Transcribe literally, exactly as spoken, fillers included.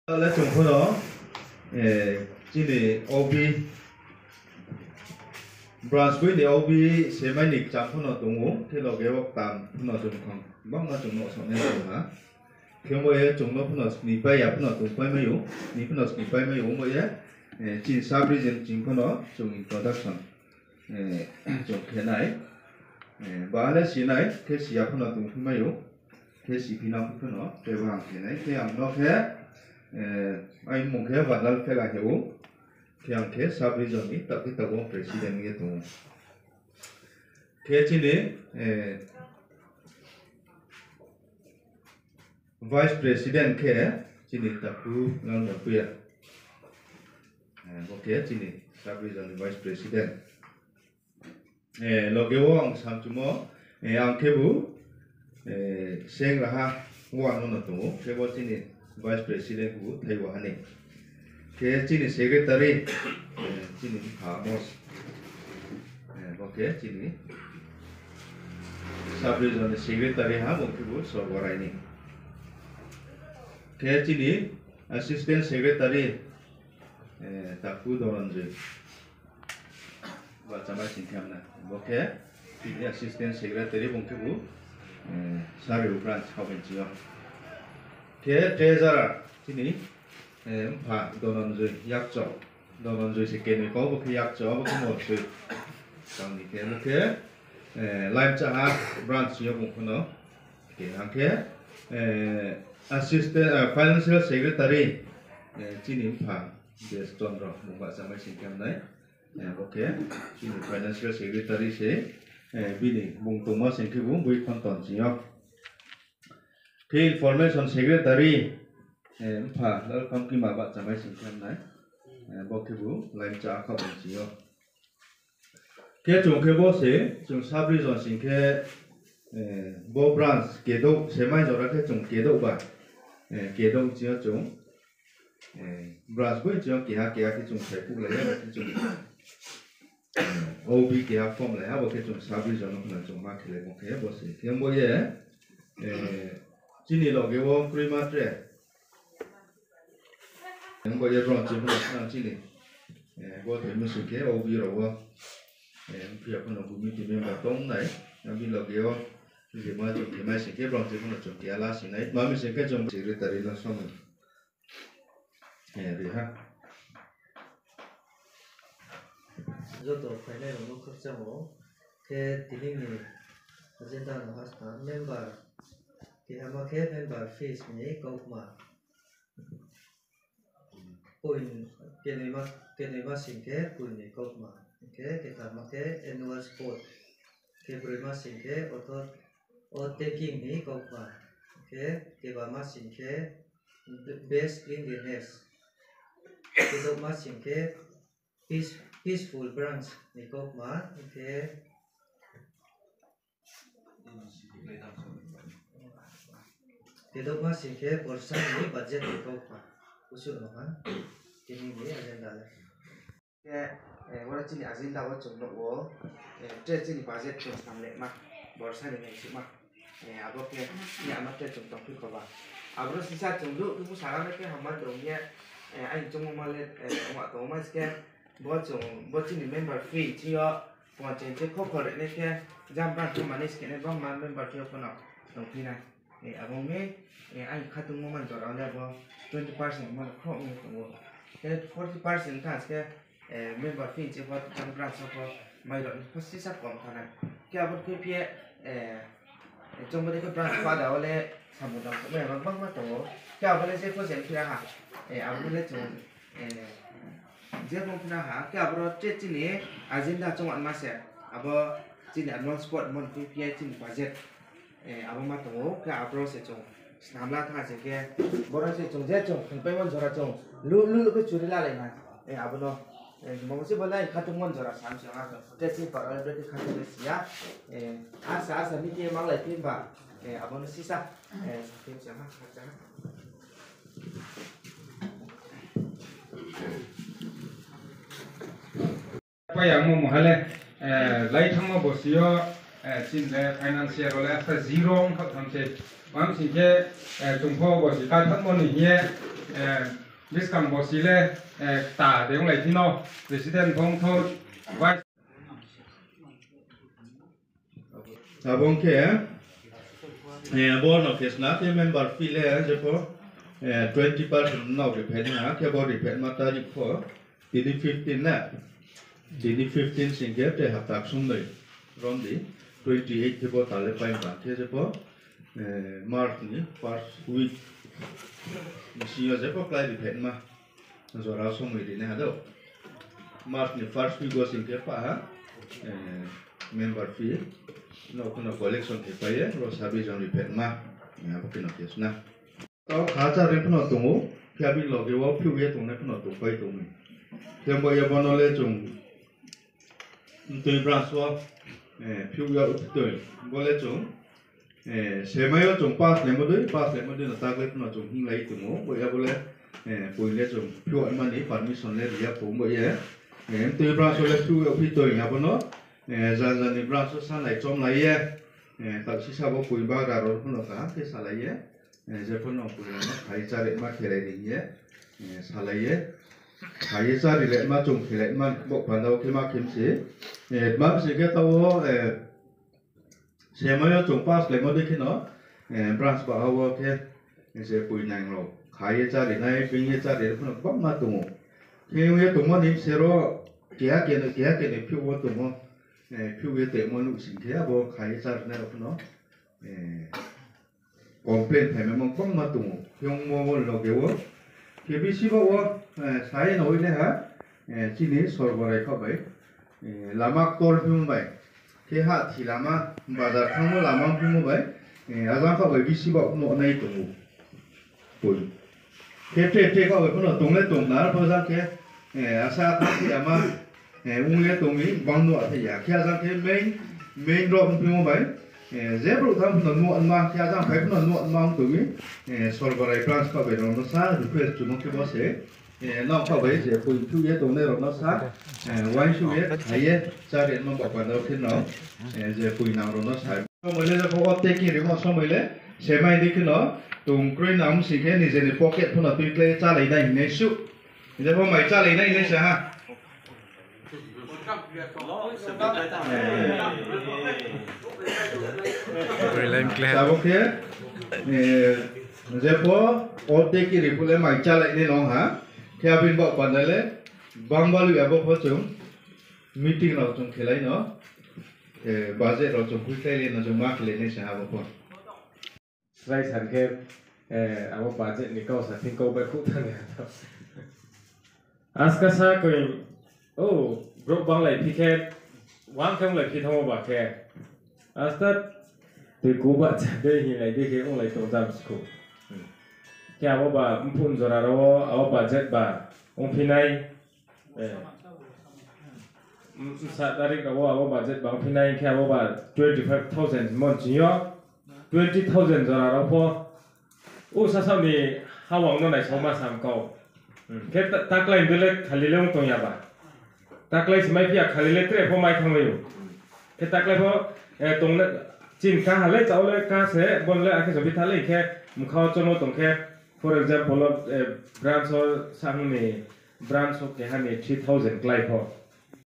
Tale chung pho no, eh, chini O B, branch boi ni O B semai ni kcham pho no tong ou, khe loge wo ktam pho no chung thang, bangma chung no sonai tong ha. Khe bo ye chung no pho no sni pai ya pho no tong pai mai ou, sni pho no sni pai mai ou, bo ye, eh, chini sub region ching pho no chung introduction, eh, chung khe nai. Eh, ba le si nai, khe si ya pho no tong phi mai ou. Khe si phi no phi pho no, khe bo ang khe nai. Khe ang no khe, eh, aini mung khe Vandal Phela he ou. Khe ang khe sub region ni, tak khe tak wo president ye tong ou. Khe chini, eh, vice president khe chini Taku Ngal Morpuya. Eh, bo khe chini sub region ni vice president. Eh, loge wo ang samchumo, eh, ang khebu, eh, Sengraha ward no tong ou, khe bo chini vice president khebu Thaiwa ha ni. Khe chini secretary, eh, chini Hamos. Eh, bo khe chini sub region ni secretary ha, bo khebu Sorgorai ni. Khe chini assistant secretary, eh, Taku Dhananjoy. Bahcha mai sing khe hamnai. Bo khe chini assistant secretary, bung khebu, eh, Sario branch khaoh ni ching yo. Khe treasurer chini, eh, mpha Dhananjoy Yakcho. Dhananjoy se kenoi kau, bo khe Yakcho, bo khe Morsoi. Tang ni khe, bo khe, eh, Laimchaha branch yo bung pho no. Khe hang khe, eh, assistant, eh, financial secretary, eh, chini mpha Des Chondro, bung bahcha mai sing khe hamnai. Eh, bo khe chini financial secretary se, eh, bini bung tongma sing khe bung boi khonton ching yo. Khe information secretary, eh, mpha Lalkhamkima bahcha mai sing khe hamnai. Eh, bo khebu Laimchaha khaoh ni ching yo. Khe chung khe bo se, chung sub region sing khe, eh, bo branch kedouh, semai jora khe chung kedouh ba, eh, kedouh ching yo chung, eh, branch boi ching yo keha keha khe chung sai phuhlai ya, khe chung, eh, O B keha form lai ha, bo khe chung sub region no khna chung ma khelai bo khe bo se. Khe bo ye, eh, chini loge wo kroima tre, Ang bo ye brouh chini pho no chini, eh, bo thai msing khe O B rao wo, eh, mphi ya pho no committee member tong nai, ang bini loge wo, je ma chung khe mai sing khe brouh chini pho no chung keha la sing nai, ma mi sing khe chung secretary no somoi, eh, ri ha. Joto phainai rao no khakchang ou, khe tini ni agenda no ha sa member, keha ma khe member fees ni kaukma. Point kenoima, kenoima sing khe point ni kaukma, hing khe kethamma khe annual sport, kebroima sing khe author, o taking ni kaukma, hing khe kebama sing khe best cleanliness, kedouhma sing khe peace-, peaceful branch ni kaukma, hing khe kedouhma sing khe borsa ni budget ni kaukma. Usuh no ha, tini ni agenda le. Khe, eh, oro chini agenda wo chung nuh wo, eh, tre chini budget chung snam le ma, borsa ni naisuhma. Eh, abo khe, ni ama tre chung tongphi khoba. Aboro sisa chung luh khe busa rana khe hamma tong ye, eh, aini chungmo ma le, eh, ongma tongma se khe, bo chung, bo chini member fee ching yo, ponchayat je khokhol rinai khe, jang bang khe manage khe nai bangma member fee yo pho no tongphi nai. Eh, abo mi, eh, aini khatungmo man jora le bo twenty percent man khroh mi tong ou. Khe forty percent tha se khe, eh, member fee se pho, jang branch pho, mai rao ni pho sisa kom thanai. Khe abo khe phi ye, eh, chung bo de khe branch pada wo le samung tang mai rao bangma tong ou. Khe abo le je pho je phi ra ha, eh, abo le chung, eh, je pho phi ra ha. Khe aboro tre chini agenda chung anma se, abo chini annual sport mon phi phi ye chini budget. Eh, abo ma tong ou, khe aboro se chung snam la tha se khe, boro se chung je chung thangpai mon jora chung lu, lu, lu khe churi la lai na. Eh, abo no, eh, mo se bo lai khatungmo jora sam se ha, khe chini para le khe khatung le si ya. Eh, asa, asa mi khe mang lai phi ba, eh, abo no sisa, eh, sa phi se ha, sa ha. Pai ang mo muha le, eh, lai thangmo bosi yo, eh, chini le financial rao le asa zero ong kha tham se. Mam sing khe, eh, chung pho bosi ka thangmo ni hing ye, Eh, buskang bosi le, eh, kta de onglai thing no, president pho ongthou, vice. Abo ong khe, eh, bo no khe sna khe member fee le, je pho, eh, twenty percent no riphet ha, khe bo riphet ma tarik pho, tini fifteen na. Tini fifteen sing khe te hapta ksung noi rom di, twenty eight khe bo tale pai ba khe je pho, eh, March ni first week ni sing yo je pho klái riphet ma. Jora somoi ri nai ha do. March ni first week wo sing khe pa ha, eh, member fee no kheno collection khe pai ye, ro sabi jang riphet ma. Eh, abo khe no khe sna. Tao kha chári phano tong ou, khe abini loge wo phiouh ye tongnai phano tongpai tong mi. Khe bo ye bono le chung mtui branch wo, eh, phiouh ya uthi toi. Bo le chung, eh, semai yo chung pass laimo dei, pass laimo dei no taklai phano chung hinglai tong ou. Bo ya bo le, eh, poing le chung phiouh mani permission le ri ya pho bo ye. Eh, mtui branch wo le phiouh ya uthi toi abono, eh, janja ni branch wo sanai chomlai ye, eh, taoh sisa bo poing bagra rao phano kaham khe salai ye. Eh, je phano poila no khai chári ma khelai ri hing ye, eh, salai ye. Khai ye chári le ma chung khelai ma bo panda wo khe ma khe mse. Eh, ma mse khe tao, eh, semai yo chung pass laimo dei khe no, eh, branch ba ha wo khe, eh, je poinang rao. Khai ye chári nai, being ye chári phano bangma tong ou. Khe ong ye tongmo ni mse ro, keha keni, keha keni phiouh wo tongmo, eh, phiouh ye tongmo nuh sing khe abo khai ye chári nai rao phano, eh, complain phaimai mo bangma tong ou. Khe ongmo wo loge wo. Khe bisi ba wo, eh, sai no oi le ha, eh, chini sorbarai kha bai, eh, lama ktor phimo bai. Khe ha thi lama, bazar thangmo lama phimo bai, eh, ajang kha bai bisi ba no nai tong ou. Poi. Khe tre tre kha bai phano tong le tong na, pho jang khe, eh, asa tha thi lama, eh, ong ye tong mi, bang no athai ya. Khe ajang khe main, main road phimo bai, eh, je brouh thang phano nuh ma, khe ajang phai phano nuh ma ong tong mi, eh, sorbarai branch kha bai rao no sa request chumo khe bo se, eh, nang kha bai je poing thuh ye tongnai rao no sa, eh, uaingsouh ye, khai ye, chári ma ba panda wo khe no, eh, je poinang rao no sa. Somoi le je pho o taking rimo somoi le, semai di khe no, tong kroi nang sing khe nije ni pocket phano tuiklai chálai nai hing nai suh. Je pho mai chálai nai hing nai se ha. Abo khe, eh, je pho, o taking ri phuh le mai chálai nai nong ha. Khe abini baoh panda le, bang balu abo pho chung, meeting rao chung khelai no, eh, budget rao chung khuikhlai le no chung ma khelai nai se ha abo pho. Srai san khe, eh, abo budget ni kau sa thing kau bai khouh thanng ya. Aska sa koi, o, brouh banglai phi khe, uang khe onglai phi thanngmo ba khe. Asta tui ku ba cha dei hinglai dei khe onglai tong jam skhou. Khe abo ba mphun jora rao wo, abo budget ba ongphi nai, eh, bsa tarik rao wo abo budget ba ongphi nai khe abo ba twenty five thousand mon ching yo, twenty thousand jora rao pho, o sasao ni hawang no naisao ma sam kau. Khe ta-, taklai hing le khali le ong tong ya ba. Taklai se mai phi ya khali le tre pho mai thanngmai ou. Khe taklai pho, eh, tong le, chini kaha le chao le ka se, bon le akhe so bitha le khe, mkha wo chomo tong khe, for example, eh, branch wo sahung ni, branch wo keha ni three thousand klái pho.